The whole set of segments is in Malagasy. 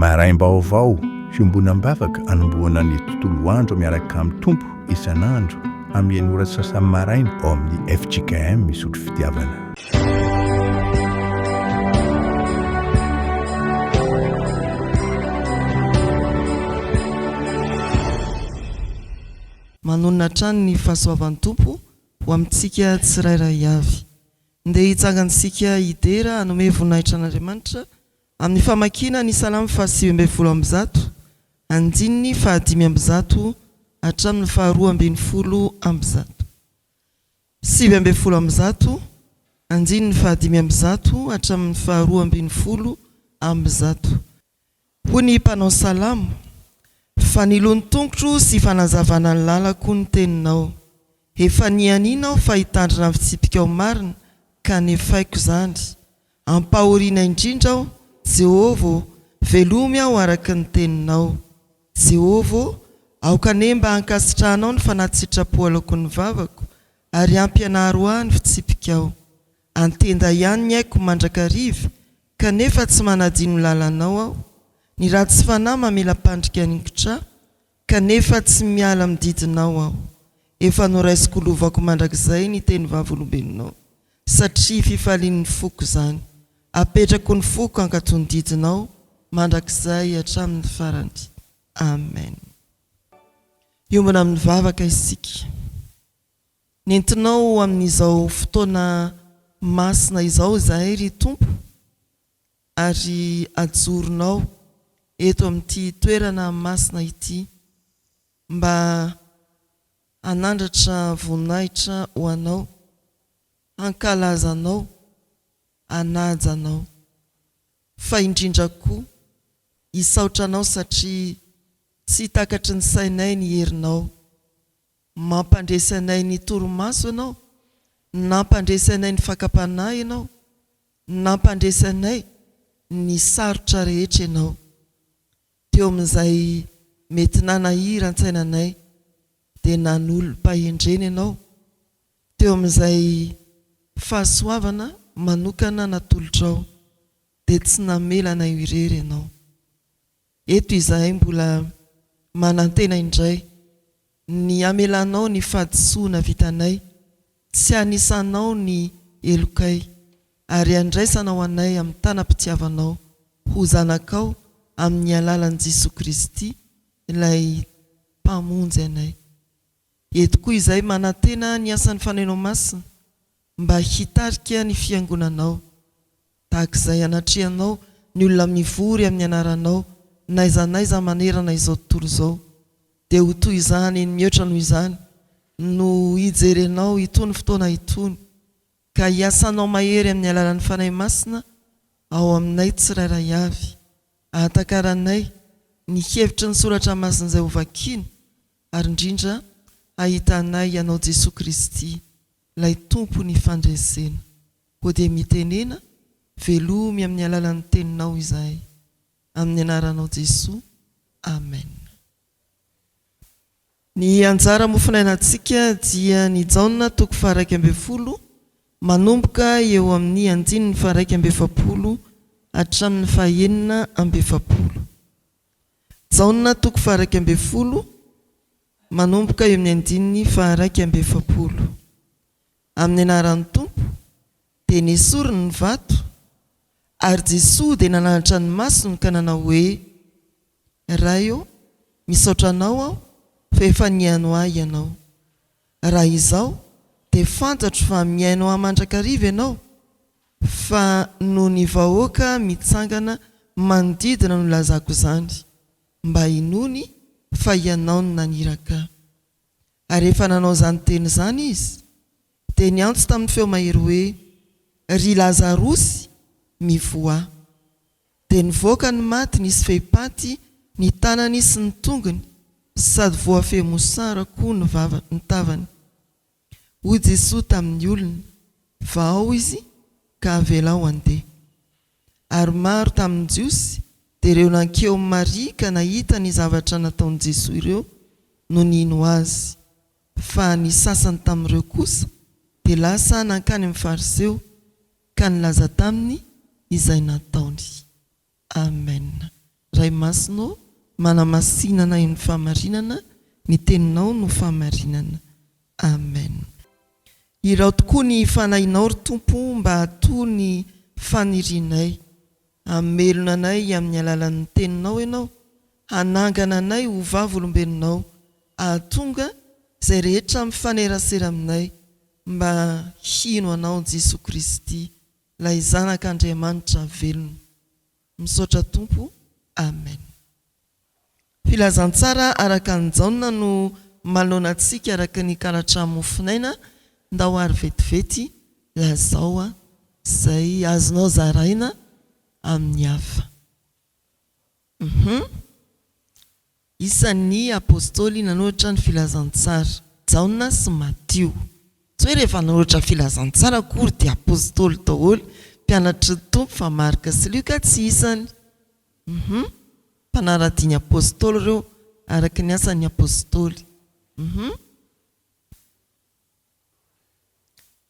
Maraim-baovao, fiombonam-bavaka anombohana ny tontolo andro miaraka amin'ny Tompo isan'andro amin'ny enina ora sy sasany maraina ao amin'ny fjkm Isotry Fitiavana. Manonona hatrany ny fahasoavan'ny Tompo ho amintsika tsirairay avy. Ndeha hitsangan-tsika hidera hanome voninahitra an'Andriamanitra amin'ny famakiana ny Salamo faha-119, andininy faha-105 hatramin'ny faha-112. 119, andininy faha-105 hatramin'ny faha-112. Hoy ny mpanao salamo, Fanilo ny tongotro sy fanazavana ny lalako ny teninao. Efa nianiana aho fa hitandrina ny fitsipikao marina, ka nefaiko izany. Ampahoriana indrindra aho, Jehovah ô, velomy aho araka ny teninao. Jehovah ô, aoka anie mba hankasitrahanao ny fanahy-tsitrapo aloaky ny vavako, ary ampianaro ahy ny fitsipikao. An-tenda ihany ny aiko mandrakariva, kanefa tsy manadino ny lalanao aho. Ny ratsy fanahy mamela-pandrika ny ktra, kanefa tsy miala amin'ny didinao aho. Efa noraisiko ho lovako mandrakizay ny teny vavolombelonao, satria fifalian'ny foko izany. Apetrako ny foko hankatò ny didinao mandrakizay hatramin'ny farany. Amen. Hiombona amin'ny vavaka isika. Nentinao ho amin'izao fotoana masina izao izahay, ry Tompo, ary ajoronao eto amin'ity toerana masina ity mba hanandratra voninahitra ho Anao, hankalaza Anao, hanaja Anao, fa indrindra koa hisaotra Anao satria tsy takatry ny sainay ny herinao. Mampandresy anay ny torimaso Ianao, nampandresy anay ny fakam-panahy Ianao, nampandresy anay ny sarotra rehetra Ianao. Teo amin'izay mety nanahiran-tsaina anay dia nanolo-pahendrena Ianao, teo amin'izay fahasoavana manokana natolotrao dia tsy namela anay ho irery Ianao. Eto izahay mbola manantena indray ny hamelanao ny fahadisoana vitanay, tsy hanisanao ny helokay, ary handraisanao anay amin'ny tanam-pitiavanao ho zanakao amin'ny alalan'i Jesoa Kristy ilay Mpamonjy anay. Eto koa izahay manantena ny asan'ny Fanahinao Masina mba hitarika ny Fiangonanao Tahaka izay anatrehanao ny olona mivory amin'ny anaranao n'aiza n'aiza manerana izao tontolo izao, dia ho toy izany eny mihoatra noho izany no hijerenao itony fotoana itony, ka hiasanao mahery amin'ny alalan'ny Fanahy Masina ao aminay tsirairay avy, hahatakaranay ny hevitry ny Soratra Masina izay hovakiana, ary indrindra hahitanay Ianao Jesoa Kristy, Ilay Tompon'ny fandresena. Koa dia mitenena, velomy amin'ny alalan'ny Teninao izahay. Amin'ny Anaranao Jesoa. Amen. Ny anjara mofonainantsika dia ny Jaona toko faha-11 manomboka eo amin'ny andininy faha-41 hatramin'ny faha-46. Jaona toko faha-11 manomboka eo amin'ny andininy faha-41. Amin'ny anaran'ny Tompo, dia nesoriny ny vato, ary Jesoa dia nananatra ny masony ka nanao hoe, Ray ô, misaotra Anao aho fa efa nihaino ahy Ianao. Raha izao, dia fantatro fa mihaino ahy mandrakariva Ianao, fa noho ny vahoaka mitsangana manodidina no ilazako izany, mba hinoany fa Ianao no naniraka ahy. Ary rehefa nanao izany teny izany izy, dia niantso tamin'ny feo mahery hoe, Ry Lazarosy, mivoaha! Dia nivoaka ny maty nisy fehipaty ny tanany sy ny tongony, sady voafehy mosara koa ny vava, ny tavany. Hoy Jesoa tamin'ny olona, Vahao izy, ka avelao handeha. Ary maro tamin'ny Jiosy, dia ireo nankeo amin'i Maria ka nahita ny zavatra nataon'i Jesoa ireo, no nino Azy. Fa ny sasany tamin'ireo kosa dia lasa nankany amin'ny Fariseo ka nilaza taminy izay nataony. Amen. Ray Masina ô, manamasina anay amin'ny fahamarinana, ny Teninao no fahamarinana. Amen. Iraho tokoa ny Fanahinao ry Tompo mba hatoa ny fanirianay. Hamelona anay amin'ny alalan'ny Teninao Ianao, hanangana anay ho vavolombelonao, hahatonga izay rehetra mifanerasera aminay mba hino Anao Jesoa Kristy, ilay Zanak'Andriamanitra velona. Misaotra Tompo. Amen. Filazantsara araka an'i Jaona no manoloana antsika araka ny karatra mofonaina, ndao ary vetivety lazao izay azonao zaraina amin'ny hafa. Hum. Isan'ny Apostoly nanoratra ny Filazantsara, Jaona sy Matio. Tsy hoe rehefa nanoratra Filazantsara akory dia Apostoly daholo, mpianatry ny Tompo fa Marka sy Lioka tsy isany. Hum. Mpanara-dia ny Apostoly ireo, araka ny asan'ny Apostoly. Hum.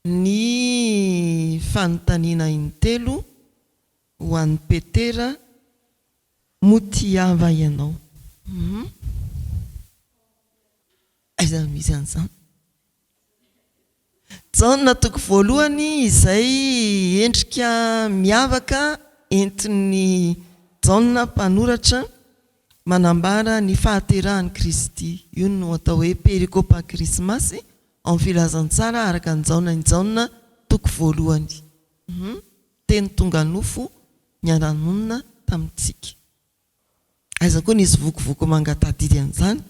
Ny fanontaniana intelo ho an'i Petera Moa tia va ianao? Hum. Aiza no misy an'izany? Jaona toko voalohany izay endrika miavaka entin'i Jaona mpanoratra manambara ny fahaterahan'i Kristy. Io no atao hoe perikopa krismasy ao amin'ny filazantsara araka an'i Jaona i Jaona toko voalohany. Hum. Teny tonga nofo niara-nonina tamintsika. Aiza koa nisy vokovoko mangatadidy an'izany?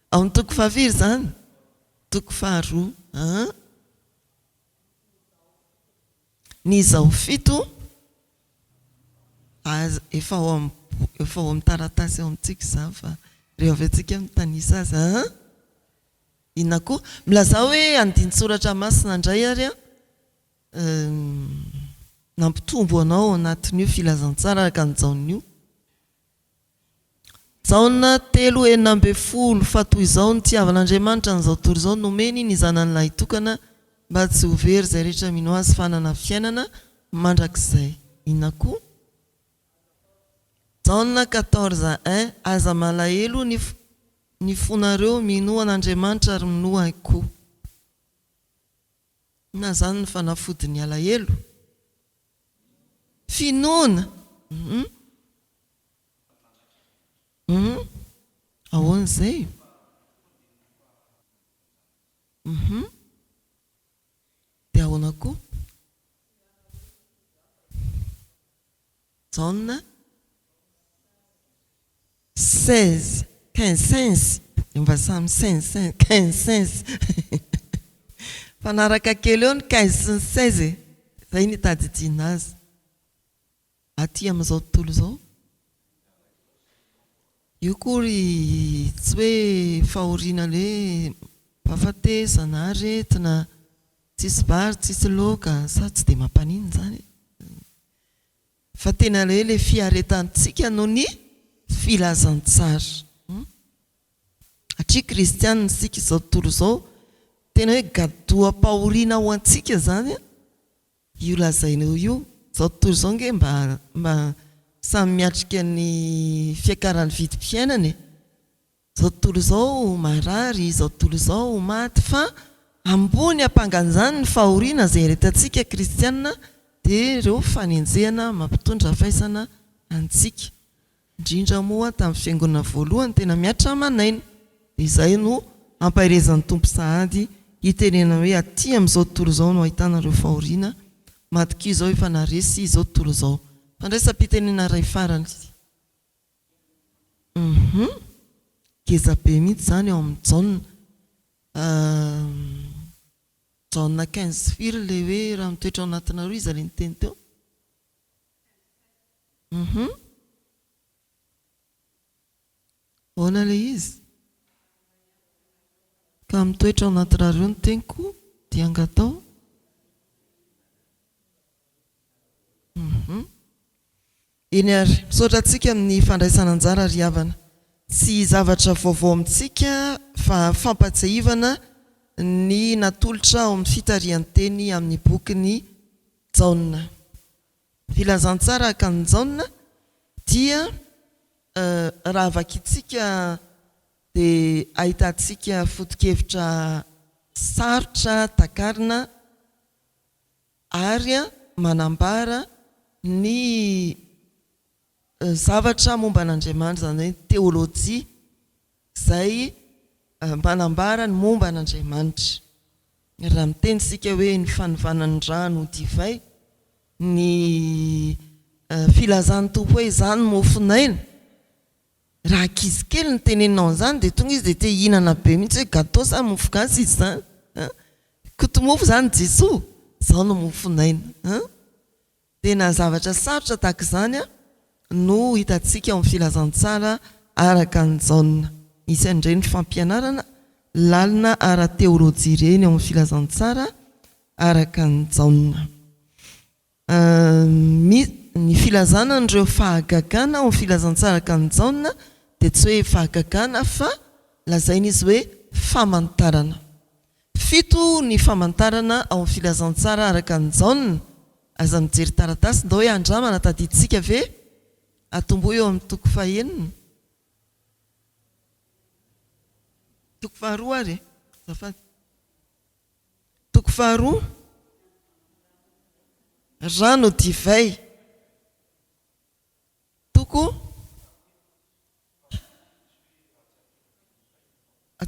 Ao amin'ny toko fahafiry izany? Toko faharoa. An? Ny zaofito aza efa ao amin'ny efa ao amin'ny taratasy ao amintsika izany fa rehefa avy eo tsika mitanisa azy. An? Inona koa? Milazà hoe andinin-tsoratra masina indray ary an. Nampitombo anao ao anatin'io filazantsara araka an'i Jaona io. Jaona telo 16, Fa toy izao nitiavan'Andriamanitra an'izao tontolo izao, nomeny ny Zanany lahitokana mba tsy ho very izay rehetra mino Azy fa hanana fiainana mandrakizay. Inona koa? Jaona quatorze un, Aza malahelo ny ny fonareo, minoa an'Andriamanitra ary minoa Ahy koa. Inona izany ny fanafodin'ny alahelo? Finoana! Hum. Hum. Ahoana izay? Hum. Dia ahoana koa? Jaona 16, 15, 16, dia mba samy 16, 16, 15, 16. Mifanaraka kely eo ny 15 sy ny 16 e. Izay no itadidiana azy. Aty amin'izao tontolo izao. Io akory tsy hoe fahoriana le fahafatesana, aretina, tsisy vary, tsisy laoka, sa tsy dia mampaninona izany e? Fa tena le hoe le fiaretantsika noho ny filazantsara. Satria kristianina isika izao tontolo izao, tena hoe gadoam-pahoriana ho antsika izany io lazainao io. Izao tontolo izao ange mba mba samy miatrika ny fiakaran'ny vidim-piainana e. Izao tontolo izao marary, izao tontolo izao maty, fa ambony ampangan'izany ny fahoriana izay iaretantsika kristiana dia ireo fanenjehana mampitondra faisana antsika, indrindra moa tamin'ny fiangonana voalohany tena mihatra aman'aina, dia izay no ampaherezan'ny Tompo sahady hitenenana hoe aty amin'izao tontolo izao no ahitana ireo fahoriana, matokia izao efa naharesy izao tontolo izao. Fandraisam-pitenenana iray farany. Hum ngeza be mihitsy izany ao amin'ny Jaona. Jaona 15 firy ilay hoe raha mitoetra ao anatinareo iza ilay niteny teo? Hum Ahoana ilay izy? Ka mitoetra ao anatinareo ny teniko dia angataho. Hum Eny ary, misaotra antsika amin'ny fandraisana anjara ry havana. Tsy zavatra vaovao amintsika fa fampatsiahivana ny natolotra ao amin'ny fitarihan-teny amin'ny bokin'i Jaona. Filazantsara araka an'i Jaona dia raha vakintsika dia ahitantsika foto-kevitra sarotra takarina ary manambara ny zavatra momba an'Andriamanitra, izany hoe teolojia izay manambara ny momba an'Andriamanitra. Raha miteny isika hoe ny fanovana ny rano ho divay, ny filazan'ny Tompo hoe izaho no mofon'aina, raha ankizy kely no teneninao an'izany dia tonga izy dia te hihinana be mihitsy hoe gateau sa mofo gasy izy izany an! Kotomofo izany Jesoa, izaho no mofon'aina an! Tena zavatra sarotra tahaka izany no hitantsika ao amin'ny Filazantsara araka an'i Jaona. Misy an'ireny fampianarana lalina ara-teolojia ireny ao amin'ny Filazantsara araka an'i Jaona. Ny filazana an'ireo fahagagana ao amin'ny Filazantsara araka an'i Jaona dia tsy hoe fahagagana fa lazaina izy hoe famantarana. Fito ny famantarana ao amin'ny Filazantsara araka an'i Jaona. Aza mijery taratasy, ndao hoe andramana, tadidintsika ve? Atombohy eo amin'ny toko fahenina. Toko faharoa ary e, azafady. Toko faharoa, rano divay. Toko.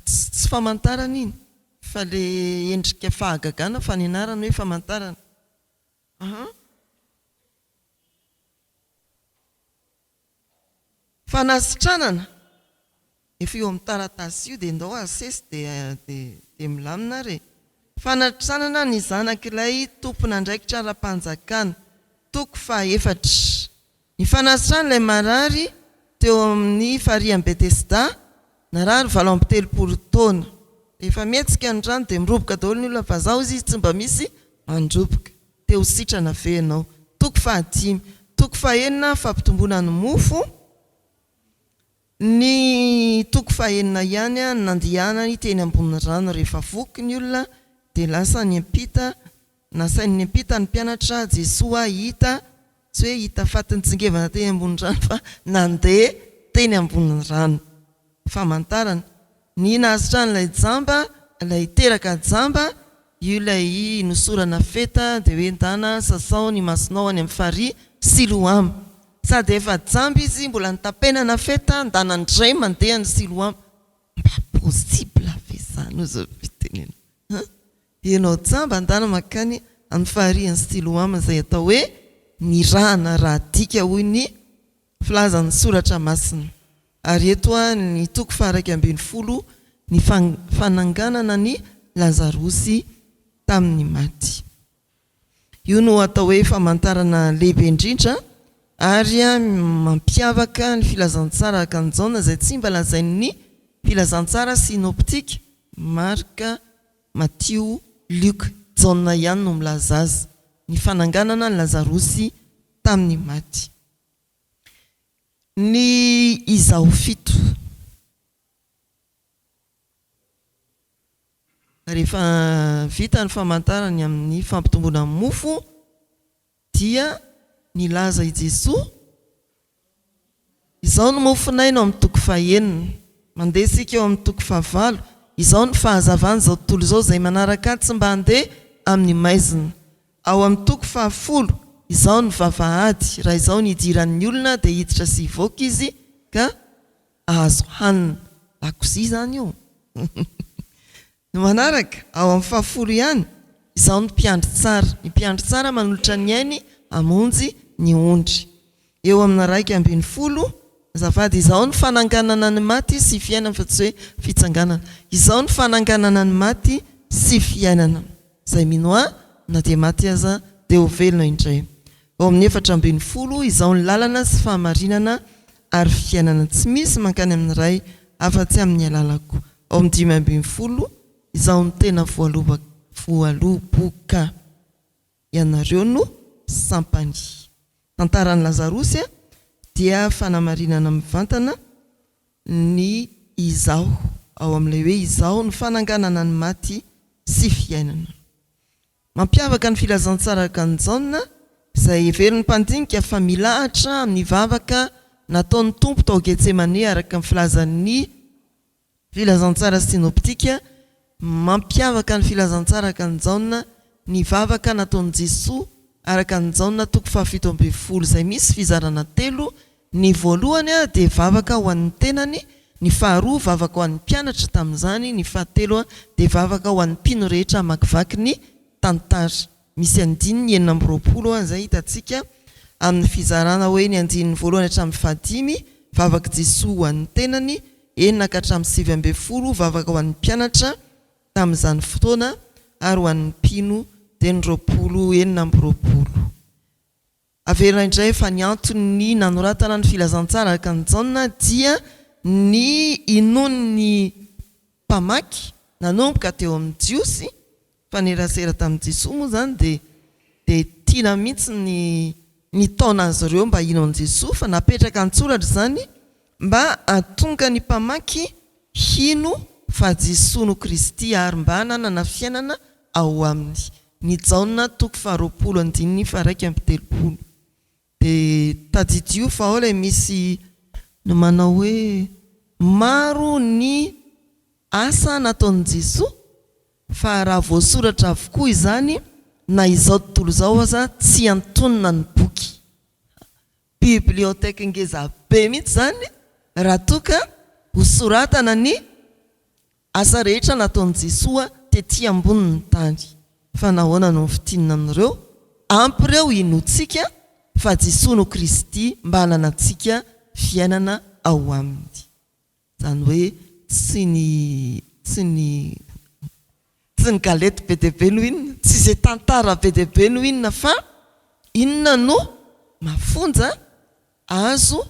Tsy famantarana iny fa le endrika fahagagana fa ny anarany hoe famantarana. Aha. Fanasitranana, efa io amin'ny taratasy io dia ndao asesy dia dia milamina ary e. Fanasitranana ny zanak'ilay tompon'andraikitra ara-panjakana, toko fahaefatra. Ny fanasitran'ilay marary teo amin'ny farihan'i Betesda, narary 38 taona. Rehefa mihetsika ny rano dia miroboka daholo ny olona fa zaho izy tsy mba misy mandroboka. Te ho sitrana ve ianao? Toko fahadimy. Toko fahenina fampitomboana ny mofo. Ny toko fahenina ihany no nandehanany teny ambony rano rehefa voky ny olona dia lasa niampita Nasainy niampita ny mpianatra Jesoa hita, tsy hoe hita faty nitsingevana teny ambony rano fa nandeha teny ambony rano. Famantarana. Ny nahasitran'ilay jamba, ilay teraka jamba, io ilay nosorana feta dia hoe ndana sasao ny masonao any amin'ny farihy Siloama. Sady efa jamba izy mbola nitapenana feta ndana indray mandeha any Siloama. Mba possible ve izany hoy izao fitenenana. Hein? Ianao jamba andana mankany amin'ny faharian'i Siloama izay atao hoe nirahana raha adika hoy ny filazan'ny soratra masina. Ary eto ny toko faha-11 ny fananganana an'i Lazarosy tamin'ny maty. Io no atao hoe famantarana lehibe indrindra ary mampiavaka ny filazantsara araka an'i Jaona izay tsy mba lazain'ny filazantsara synoptika, Marka, Matio, Lioka. Jaona ihany no milaza azy, ny fananganana an'i Lazarosy tamin'ny maty. Ny Izaho fito. Rehefa vita ny famantarany amin'ny fampitomboana ny mofo dia nilaza i Jesoa, Izao no mofon'aina ao amin'ny toko fahenina. Mandeha isika eo amin'ny toko fahavalo, Izao no fahazavan'izao tontolo izao izay manaraka ahy tsy mba handeha amin'ny maizina. Ao amin'ny toko fahafolo, Izao no vavahady, raha izao no hidiran'ny olona dia hiditra sy hivoaka izy ka azo hanina. Lakozia izany io. Ny manaraka, ao amin'ny fahafolo ihany, Izaho no mpiandry tsara. Ny mpiandry tsara manolotra ny ainy hamonjy ny ondry. Eo amin'ny 11, azafady, Izaho no fananganana ny maty sy fiainana fa tsy hoe fitsanganana. Izaho no fananganana ny maty sy fiainana. Izay mino Ahy, na dia maty aza, dia ho velona indray. Ao amin'ny 14, Izaho ny lalana sy fahamarinana ary fiainana. Tsy misy mankany amin'ny Ray afa-tsy amin'ny alalako. Ao amin'ny 15, Izaho no tena voaloboka, ianareo no sampany. Tantaran'i Lazarosy dia fanamarinana mivantana ny Izaho, ao amin'ilay hoe Izaho no fananganana ny maty sy fiainana. Mampiavaka ny Filazantsara araka an'i Jaona izay heverin'ny mpandinika fa milahatra amin'ny vavaka nataon'ny Tompo tao Getsemane araka ny filazan'ny Filazantsara sinoptika, Mampiavaka ny Filazantsara araka an'i Jaona ny vavaka nataon'i Jesoa araka an'i Jaona toko fahafito ambin'ny folo izay misy fizarana telo, ny voalohany dia vavaka ho an'ny tenany, ny faharoa vavaka ho an'ny mpianatra tamin'izany, ny fahatelo dia vavaka ho an'ny mpino rehetra hamakivaky ny tantara. Misy andininy 26 izay hitantsika amin'ny fizarana hoe ny andininy voalohany hatramin'ny fahadimy, vavak'i Jesoa ho an'ny tenany, enina ka hatramin'ny 19, vavaka ho an'ny mpianatra tamin'izany fotoana ary ho an'ny mpino dia ny 20 26. Averina indray fa ny anton'ny nanoratana ny Filazantsara araka an'i Jaona dia ny hinoan'ny mpamaky nanomboka teo amin'ny Jiosy nifanerasera tamin'i Jesoa moa izany dia dia tiana mihitsy ny nitaona azy ireo mba hino an'i Jesoa fa napetraka an-tsoratra izany mba hahatonga ny mpamaky hino fa Jesoa no Kristy ary mba hananana fiainana ao aminy. Ny Jaona toko faharoapolo andininy faha-31. Dia tadidio fa ao ilay misy ny manao hoe maro ny asa nataon'i Jesoa fa raha voasoratra avokoa izany na izao tontolo izao aza tsy antonona ny boky. Bibliothèque ngeza be mihitsy izany raha toa ka ho soratana ny asa rehetra nataon'i Jesoa tety ambonin'ny tany. Fa nahoana no nofintinina amin'ireo? Ampy ireo hinoantsika fa Jesoa no Kristy mba hananantsika fiainana ao Aminy. Izany hoe tsy ny tsy ny tsy ny galette be dia be no inona, tsy izay tantara be dia be no inona fa inona no mafonja azo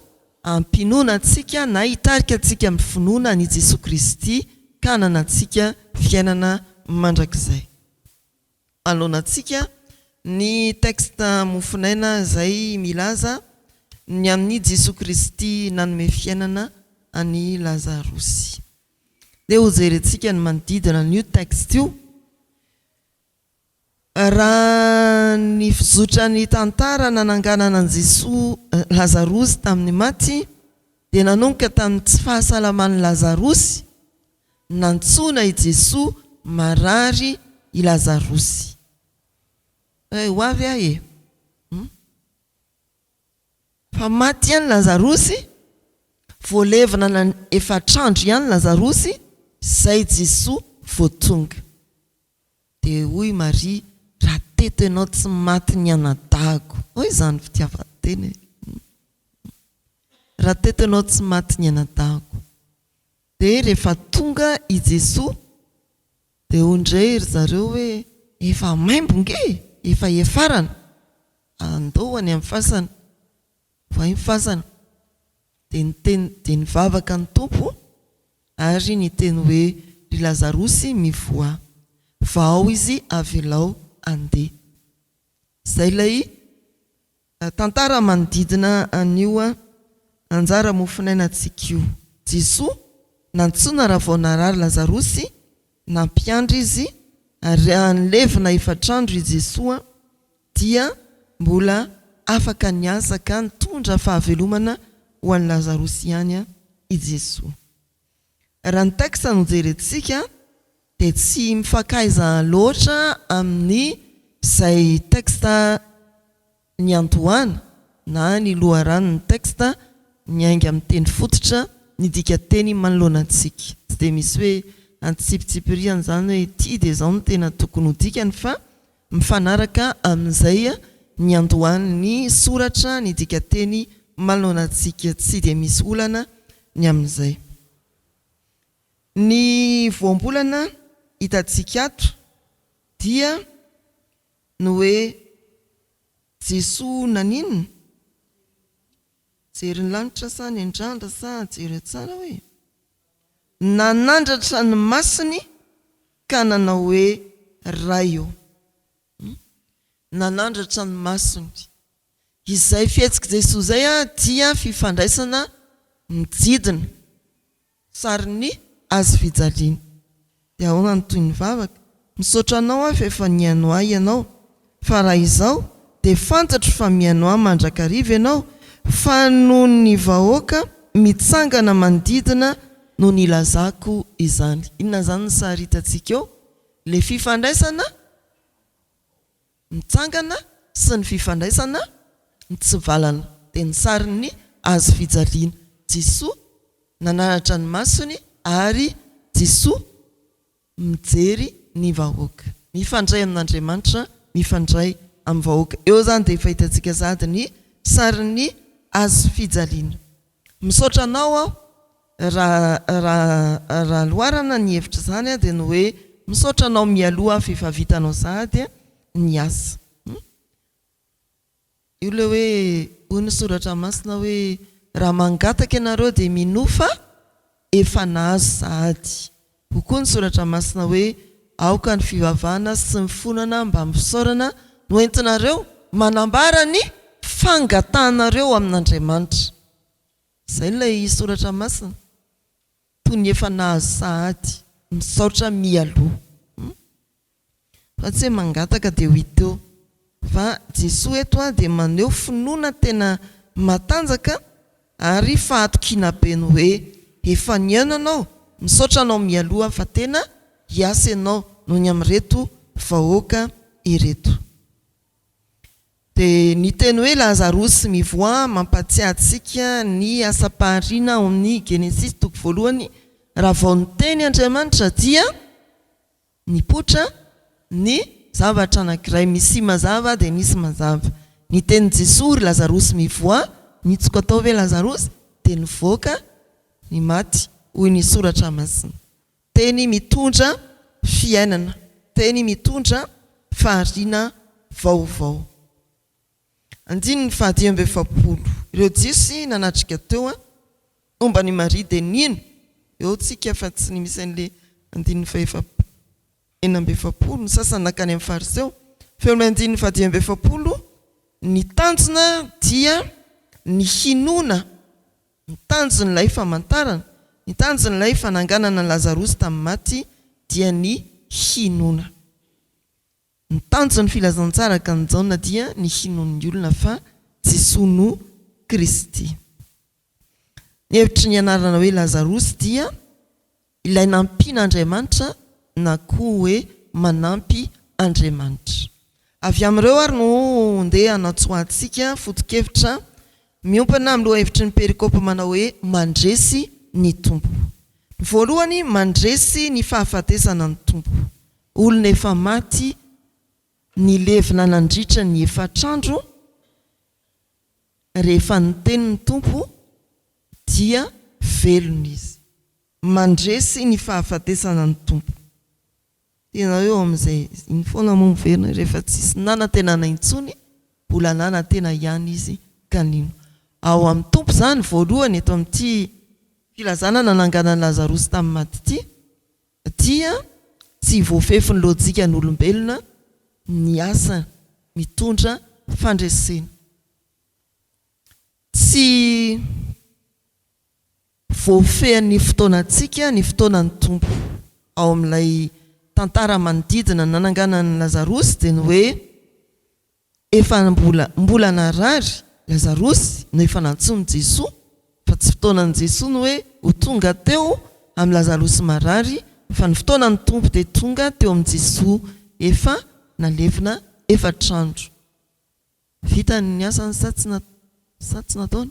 ampinoana antsika na hitarika antsika amin'ny finoana an'i Jesoa Kristy ka hananantsika fiainana mandrakizay. Manoloana antsika ny texte mofonaina izay milaza ny amin'i Jesoa Kristy nanome fiainana an'i Lazarosy. Ndeha hojerentsika ny manodidina an'io texte io. Raha ny fizotran'ny tantara nananganana an'i Jesoa Lazarosy tamin'ny maty dia nanomboka tamin'ny tsy fahasalaman'i Lazarosy, nantsoina i Jesoa marary i Lazarosy. Hoe ho avy aho e! Hum. Fa maty ihany Lazarosy, voalevina na efatr'andro ihany Lazarosy, zay Jesoa vao tonga. Dia hoy Maria, raha teto ianao tsy maty ny anadahiko. Hoy izany fitiavan-tena e. Raha teto ianao tsy maty ny anadahiko. Dia rehefa tonga i Jesoa dia hoy indray ry zareo hoe efa maimbo nge e, efa hiafarana, andao any amin'ny fasana. Vohay ny fasana. Dia niteny, dia nivavaka ny Tompo ary niteny hoe, Ry Lazarosy, mivoaha. Vahao izy, avelao handeha. Izay ilay tantara manodidina an'io anjara mofonainantsika io. Jesoa nantsoina raha vao narary Lazarosy, nampiandry izy, ary raha nilevina efatr'andro i Jesoa dia mbola afaka niasa ka nitondra fahavelomana ho an'i Lazarosy ihany i Jesoa. Raha ny texte no jerentsika dia tsy mifankaiza loatra amin'ny izay texte niandohana na ny loharanon'ny texte miainga amin'ny teny fototra ny dikanteny manoloana antsika. Tsy dia misy hoe antsipitsipiriany izany hoe ity dia izao no tena tokony ho dikany fa mifanaraka amin'izay niandohan'ny soratra ny dikanteny manoloana antsika. Tsy dia misy olana ny amin'izay. Ny voambolana hitantsika ato dia ny hoe Jesoa naninona? Jery ny lanitra sa niandrandra sa jereo tsara hoe? Nanandratra ny masony ka nanao hoe Ray ô. Nanandratra ny masony. Izay fihetsik'i Jesoa izay dia fifandraisana mijidina. Sarin'ny hazo fijaliana. Dia ahoana ny tohin'ny vavaka? Misaotra anao aho fa efa nihaino ahy ianao, fa raha izao, dia fantatro fa mihaino ahy mandrakariva ianao, fa noho ny vahoaka mitsangana manodidina no nilazako izany. Inona izany ny sary hitantsika eo? Ilay fifandraisana mitsangana sy ny fifandraisana mitsivalana. Dia ny sarin'ny hazo fijaliana. Jesoa nananatra ny masony ary Jesoa mijery ny vahoaka. Mifandray amin'Andriamanitra, mifandray amin'ny vahoaka. Eo izany dia efa hitantsika sahady ny sarin'ny hazo fijaliana. Misaotra anao aho raha raha raha loharana ny hevitra izany dia ny hoe misaotra anao mialoha fa efa vitanao sahady ny asa. Io ilay hoe hoy ny soratra masina hoe raha mangataka ianareo dia minoa fa efa nahazo sahady. Hoy koa ny soratra masina hoe aoka ny fivavahana sy ny fonana mbamin'ny fisaorana no entinareo manambara ny fangatahanareo amin'Andriamanitra. Izay ilay soratra masina. Toy ny efa nahazo sahady. Misaotra mialoha. Fa tsy hoe mangataka dia ho hita eo. Fa Jesoa eto dia maneho finoana tena matanjaka ary fahatokiana be ny hoe efa nihaino anao, misaotra anao mialoha fa tena hiasa ianao noho ny amin'ireto vahoaka ireto. Dia ny teny hoe Lazarosy mivoaha mampatsiahy antsika ny asam-pahariana ao amin'ny Genesisy toko voalohany, raha vao niteny Andriamanitra dia Nipoitra ny zavatra anankiray, misy mazava dia nisy mazava. Ny tenin'i Jesoa, ry Lazarosy mivoaha, nitsoka tao ve Lazarosy? Dia nivoaka ny maty, hoy ny Soratra Masina. Teny mitondra fiainana, teny mitondra fahariana vaovao. Andininy faha-45. Ireo Jiosy nanatrika teo momba an'i Maria dia nino, eo tsika fa tsy ny misy an'ilay andininy fahefa 46, ny sasany nankany amin'ny Fariseo. Fa eo amin'ny andininy faha-45, ny tanjona dia ny hinoana, ny tanjon'ilay famantarana, ny tanjon'ilay fananganana an'i Lazarosy tamin'ny maty dia ny hinoana. Ny tanjon'ny filazantsara araka an'i Jaona dia ny hinoan'ny olona fa Jesoa no Kristy. Ny hevitry ny anarana hoe Lazarosy dia ilay nampian'Andriamanitra na koa hoe manampy Andriamanitra. Avy amin'ireo ary no ndeha hanatsoahantsika foto-kevitra miompana amin'ny lohahevitry ny perikopa manao hoe Mandresy ny Tompo. Ny voalohany, mandresy ny fahafatesana ny Tompo. Olona efa maty nilevina nandritra ny efatr'andro, rehefa niteny ny Tompo dia velona izy. Mandresy ny fahafatesana ny Tompo. Tena eo amin'izay iny foana moa miverina rehefa tsisy nanantenana intsony, mbola nanantena ihany izy ka nino. Ao amin'ny Tompo izany voalohany eto amin'ity filazana nananganan'i Lazarosy tamin'ny maty ity. Dia tsy voafefin'ny lojikan'olombelona ny asa mitondra fandresena. Tsy voafehin'ny fotoanantsika ny fotoanan'ny Tompo. Ao amin'ilay tantara manodidina ny nananganan'i Lazarosy dia ny hoe Efa mbola mbola narary Lazarosy no efa nantsoin'i Jesoa fa tsy fotoanan'i Jesoa ny hoe ho tonga teo amin'i Lazarosy marary fa ny fotoanan'ny Tompo dia tonga teo amin'i Jesoa efa nalevina efatr'andro. Vitany ny asany sa tsy sa tsy nataony?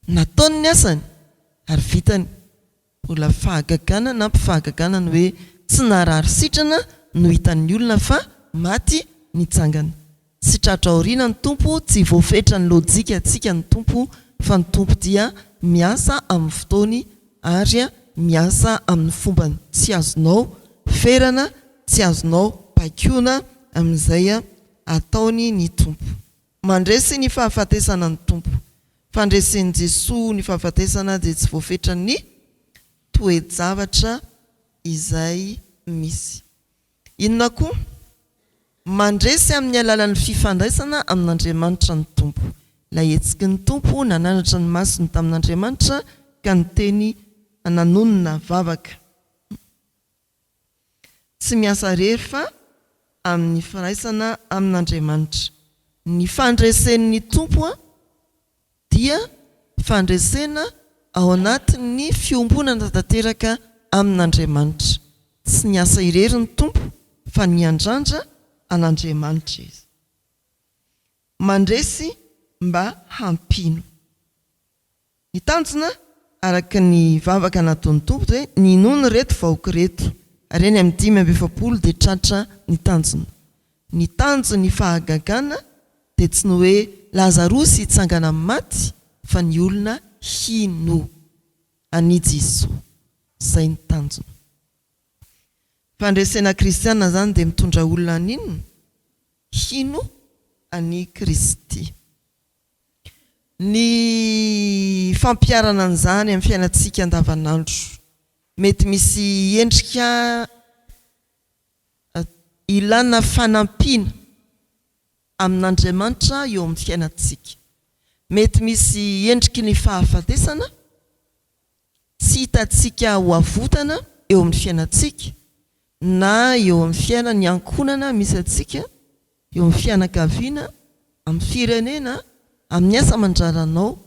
Nataony ny asany ary vitany. Mbola fahagagana na mpifahagagana ny hoe tsy narary sitrana no hitan'ny olona fa maty nitsangana. Tsy tratra aoriana ny Tompo, tsy voafetran'ny lojika antsika ny Tompo fa ny Tompo dia miasa amin'ny fotoany ary miasa amin'ny fombany. Tsy azonao ferana, tsy azonao baikoana amin'izay ataony ny Tompo. Mandresy ny fahafatesana ny Tompo. Fandresen'i Jesoa ny fahafatesana dia tsy voafetran'ny toe-javatra izay misy. Inona koa? Mandresy amin'ny alalan'ny fifandraisana amin'Andriamanitra ny Tompo. Ilay hetsiky ny Tompo nananatra ny masony tamin'Andriamanitra ka niteny nanonona vavaka. Tsy miasa irery fa amin'ny firaisana amin'Andriamanitra. Ny fandresen'ny Tompo dia fandresena ao anatin'ny fiombonana tanteraka amin'Andriamanitra. Tsy niasa irery ny Tompo fa niandrandra an'Andriamanitra Izy. Mandresy mba hampino. Ny tanjona, araka ny vavaka nataon'ny Tompo dia hoe ny hinoana ireto vahoaka ireto, ary eny amin'ny 45 dia tratra ny tanjona. Ny tanjon'ny fahagagana dia tsy ny hoe Lazarosy hitsangana amin'ny maty fa ny olona hino an'i Jesoa. Izay ny tanjona. Fandresena kristiana izany dia mitondra olona haninona? Hino an'i Kristy. Ny fampiharana an'izany amin'ny fiainantsika andavanandro. Mety misy endrika ilana fanampiana amin'Andriamanitra eo amin'ny fiainantsika. Mety misy endriky ny fahafatesana tsy hitantsika ho avotana eo amin'ny fiainantsika na eo amin'ny fiainan'ny ankohonana misy antsika, eo amin'ny fianakaviana, amin'ny firenena, amin'ny asa aman-draranao,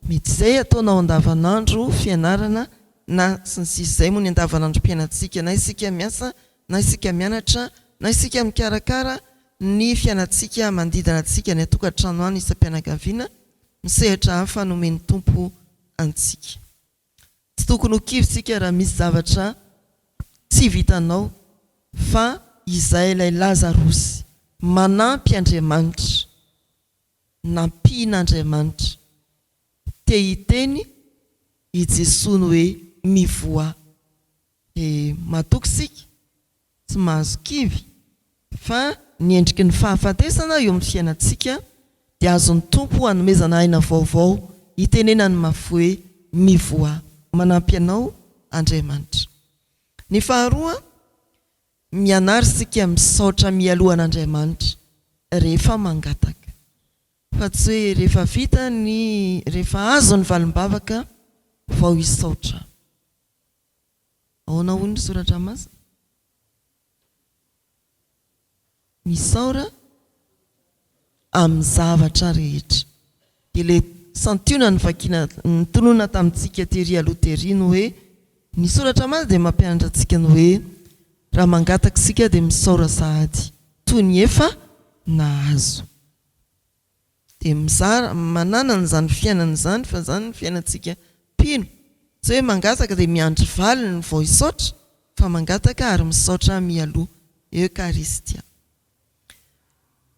mety izay ataonao andavanandro, fianarana, na sy ny sisa Izay moa ny andavanandrom-piainantsika, na isika miasa, na isika mianatra, na isika mikarakara ny fiainantsika manodidina antsika any an-tokantrano any isam-pianakaviana, ny sehatra hafa nomen'ny Tompo antsika. Tsy tokony ho kivy isika raha misy zavatra tsy vitanao fa izay ilay Lazarosy manampy Andriamanitra, nampian'Andriamanitra, te hiteny i Jesoa ny hoe mivoaha. Dia matoky isika, tsy mahazo kivy fa ny endriky ny fahafatesana eo amin'ny fiainantsika dia azon'ny Tompo hanomezana aina vaovao hitenenany mafy hoe mivoaha. Manampy anao Andriamanitra. Ny faharoa, mianara isika misaotra mialoha an'Andriamanitra rehefa mangataka. Fa tsy hoe rehefa vita ny, rehefa azo ny valim-bavaka vao hisaotra. Ahoana hoy ny soratra masina? Misaora amin'ny zavatra rehetra. Dia ilay santionany vakiana notononina tamintsika tery aloha tery ny hoe ny soratra masina dia mampianatra antsika ny hoe raha mangataka isika dia misaora sahady toy ny efa nahazo. Dia mizara, manana an'izany fiainana izany fa izany ny fiainantsika mpino. Tsy hoe mangataka dia miandry valiny vao hisaotra fa mangataka ary misaotra mialoha. Eucharistia.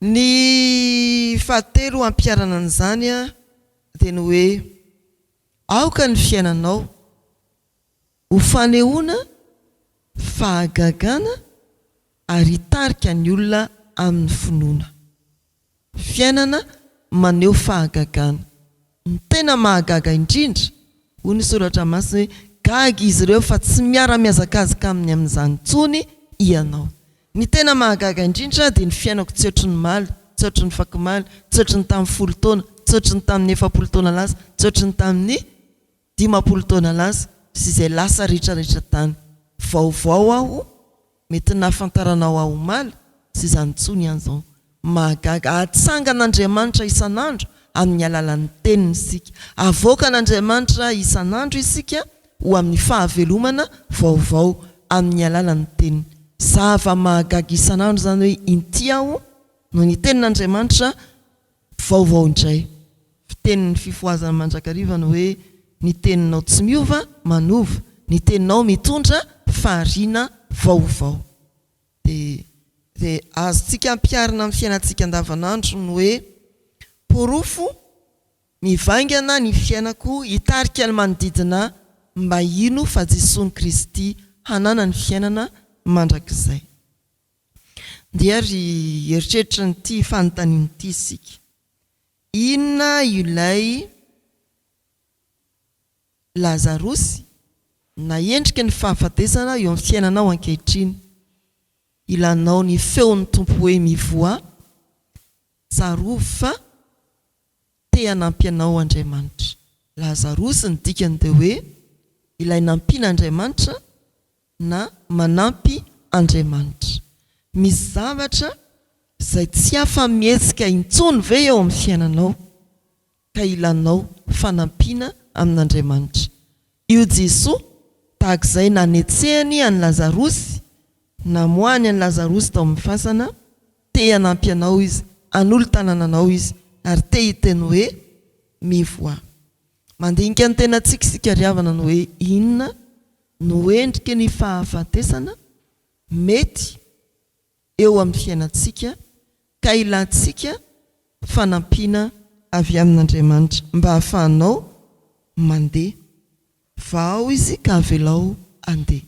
Ny fahatelo hampiharana an'izany dia ny hoe aoka ny fiainanao ho fanehoana fahagagana ary hitarika ny olona amin'ny finoana. Fiainana maneho fahagagana. Ny tena mahagaga indrindra, hoy ny Soratra Masina hoe, gaga izy ireo fa tsy miara-mihazakazaka aminy amin'izany intsony ianao. Ny tena mahagaga indrindra dia ny fiainako tsy ohatry ny omaly, tsy ohatry ny fakomaly, tsy ohatry ny tamin'ny folo taona, tsy ohatry ny tamin'ny 40 taona lasa, tsy ohatry ny tamin'ny 50 taona lasa sy izay lasa rehetrarehetra tany. Vaovao aho, mety nahafantaranao ahy omaly, tsy izany intsony aho izao. Mahagaga. Atsangan'Andriamanitra isan'andro amin'ny alalan'ny Teniny isika. Avoakan'Andriamanitra isan'andro isika ho amin'ny fahavelomana vaovao amin'ny alalan'ny Teniny. Zava-mahagaga isan'andro izany hoe inty aho noho ny Tenin'Andriamanitra vaovao indray. Fitenin'ny fifohazana mandrakariva ny hoe ny teninao tsy miova manova, ny teninao mitondra fahariana vaovao. Dia dia azontsika ampiharina amin'ny fiainantsika andavanandro ny hoe porofo mivaingana ny fiainako hitarika ny manodidina ahy mba hino fa Jesoa ny Kristy hanana ny fiainana mandrakizay. Ndeha ary hieritreritra an'ity fanontaniana ity isika. Inona ilay Lazarosy na endriky ny fahafatesana eo amin'ny fiainanao ankehitriny? Ilanao ny feon'ny Tompo hoe mivoaha, tsarovy fa te hanampy anao Andriamanitra. Lazarosy ny dikany dia hoe ilay nampian'Andriamanitra na manampy Andriamanitra. Misy zavatra. izay tsy afa-mihetsika intsony ve eo amin'ny fiainanao ka ilanao fanampiana amin'Andriamanitra? Io Jesoa tahaka izay nanetsehany an'i Lazarosy, namoahany an'i Lazarosy tao amin'ny fasana, te hanampy anao Izy, hanolo-tanana anao Izy ary te hiteny hoe, Mivoaha. Mandinika ny tenantsika isika ry havana ny hoe inona no endriky ny fahafatesana mety eo amin'ny fiainantsika ka ilantsika fanampiana avy amin'Andriamanitra mba hahafahanao mandeha. Vahao izy ka avelao handeha.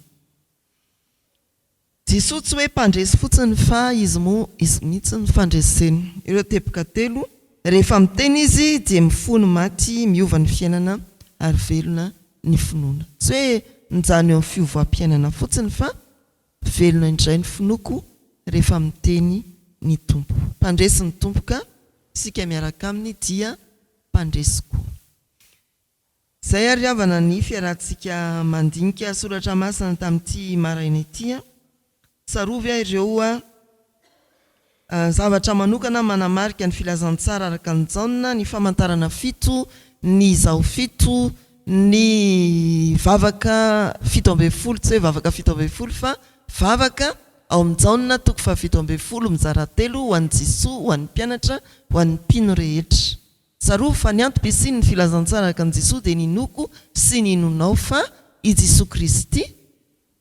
Jesoa tsy hoe mpandresy fotsiny fa Izy moa Izy mihitsy no fandresena. Ireo teboka telo, rehefa miteny Izy dia mifoha ny maty, miova ny fiainana ary velona ny finoana. Tsy hoe mijanona eo amin'ny fiovam-piainana fotsiny fa velona indray ny finoako rehefa miteny ny Tompo. Mpandresy ny Tompo ka isika miaraka Aminy dia mpandresy koa. Izay ary havana ny fiarahantsika mandinika soratra masina tamin'ity maraina ity. Tsarovy aho ireo zavatra manokana manamarika ny filazantsara araka an'i Jaona, ny famantarana fito, ny izaho fito, ny vavaka 17, tsy hoe vavaka 17 fa vavaka ao amin'i Jaona toko faha 17 mizara telo ho an'i Jesoa, ho an'ny mpianatra, ho an'ny mpino rehetra. Tsarovy fa ny antom-pisian'ny filazantsara araka an'i Jesoa dia ny inoako sy ny inonao fa i Jesoa Kristy,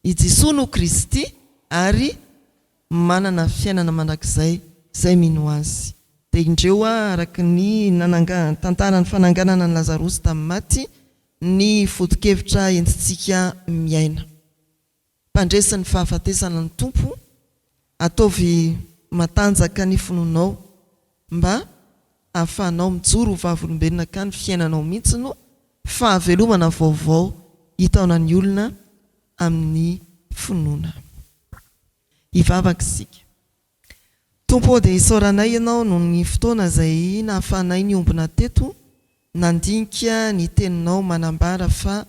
i Jesoa no Kristy ary manana fiainana mandrakizay izay mino Azy. Dia indreo araka ny nananga tantaran'ny fananganana an'i Lazarosy tamin'ny maty ny foto-kevitra entintsika miaina. Mpandresy ny fahafatesana ny Tompo, ataovy matanjaka ny finoanao mba ahafahanao mijoro ho vavolombelona ka ny fiainanao mihitsy no fahavelomana vaovao hitaona ny olona amin'ny finoana. Hivavaka isika. Tompo ô dia isaoranay Ianao noho ny fotoana izay nahafahanay niombona teto nandinika ny teninao manambara fa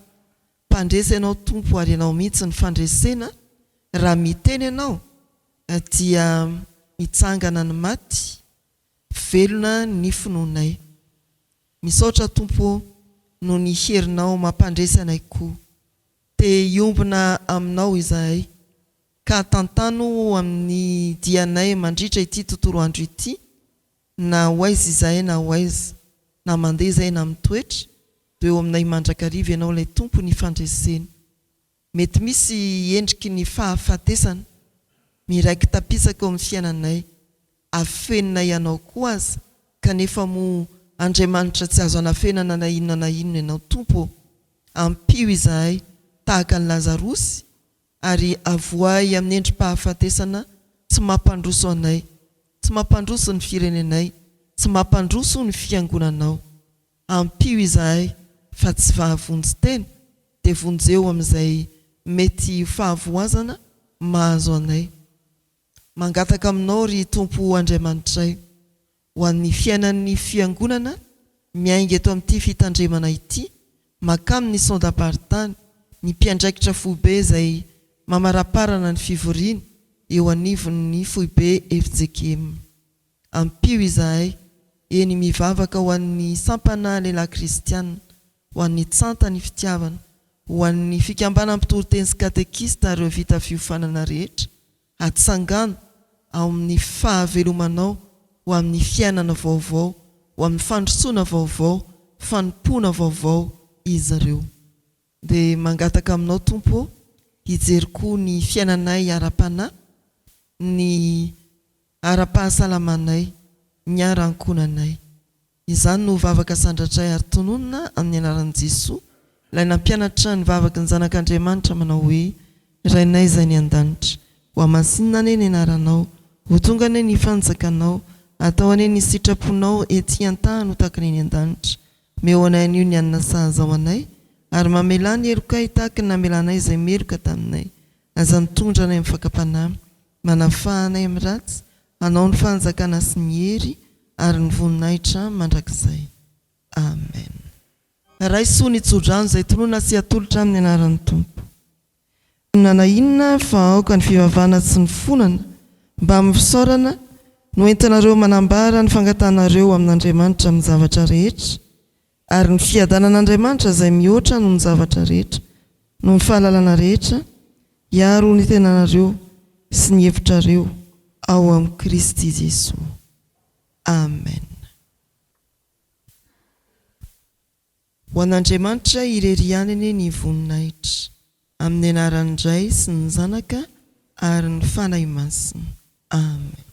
Mpandresy Ianao Tompo ary Ianao mihitsy ny fandresena, raha miteny Ianao dia mitsangana ny maty, velona ny finoanay. Misaotra Tompo ô noho ny herinao mampandresy anay koa. Te hiombona aminao izahay ka tantano amin'ny dianay mandritra ity tontolo andro ity Na ho aiza izahay na ho aiza, na mandeha izahay na mitoetra, dia eo aminay mandrakariva Ianao ilay Tompo ny fandresena. Mety misy endriky ny fahafatesana miraiki-tapisaka eo amin'ny fiainanay, afeninay Anao koa aza, kanefa moa Andriamanitra tsy azo anafenana na inona na inona Ianao Tompo ô! Ampio izahay tahaka an'i Lazarosy ary avoahy amin'ny endri-pahafatesana tsy mampandroso anay, tsy mampandroso ny firenenay, tsy mampandroso ny fiangonanao. Ampio izahay fa tsy vahavonjy tena dia vonjeo amin'izay mety ho fahavoazana mahazo anay. Mangataka aminao ry Tompo Andriamanitray. Ho an'ny fiainan'ny Fiangonana miainga eto amin'ity fitandremana ity mankamin'ny sondam-paritany, ny mpiandraikitra foibe izay mamaraparana ny fivoriana eo anivon'ny foibe fjkm. Ampio izahay, eny mivavaka ho an'ny sampana lehilahy kristiana, ho an'ny tsanta ny fitiavana, ho an'ny fikambanan'ny mpitoriteny sy katekista ary ireo vita fiofanana rehetra, Atsangano ao amin'ny fahavelomanao ho amin'ny fiainana vaovao, ho amin'ny fandrosoana vaovao, fanompoana vaovao izy ireo. Dia mangataka aminao Tompo ô, hijery koa ny fiainanay ara-panahy, ny ara-pahasalamanay, ny ara-ankohonanay. Izany no vavaka sandratray ary tononina amin'ny anaran'i Jesoa, ilay nampianatra ny vavaky ny Zanak'Andriamanitra manao hoe, Rainay izay any an-danitra, hohamasinina anie ny anaranao, ho tonga anie ny fanjakanao, atao anie ny sitraponao ety an-tany ho tahaka ny any an-danitra. Omeo anay anio ny hanina sahaza ho anay, ary mamelà ny helokay tahaka ny namelanay izay meloka taminay. Aza mitondra anay amin'ny fakam-panahy, manafaha anay amin'ny ratsy, Anao ny fanjakana sy ny hery ary ny voninahitra mandrakizay. Amen. Raiso ny tsodrano izay tonona sy atolotra amin'ny anaran'ny Tompo. Inona na inona fa aoka ny fivavahana sy ny fonana mbamin'ny fisaorana. no entinareo manambara ny fangatahanareo amin'Andriamanitra amin'ny zavatra rehetra, ary ny fiadanan'Andriamanitra izay mihoatra noho ny zavatra rehetra, noho ny fahalalana rehetra, hiaro ny tenanareo sy ny hevitrareo ao amin'i Kristy Jesoa. Amen. Ho an'Andriamanitra irery ihany anie ny voninahitra, amin'ny anaran'ny Ray sy ny Zanaka ary ny Fanahy Masina. Amen.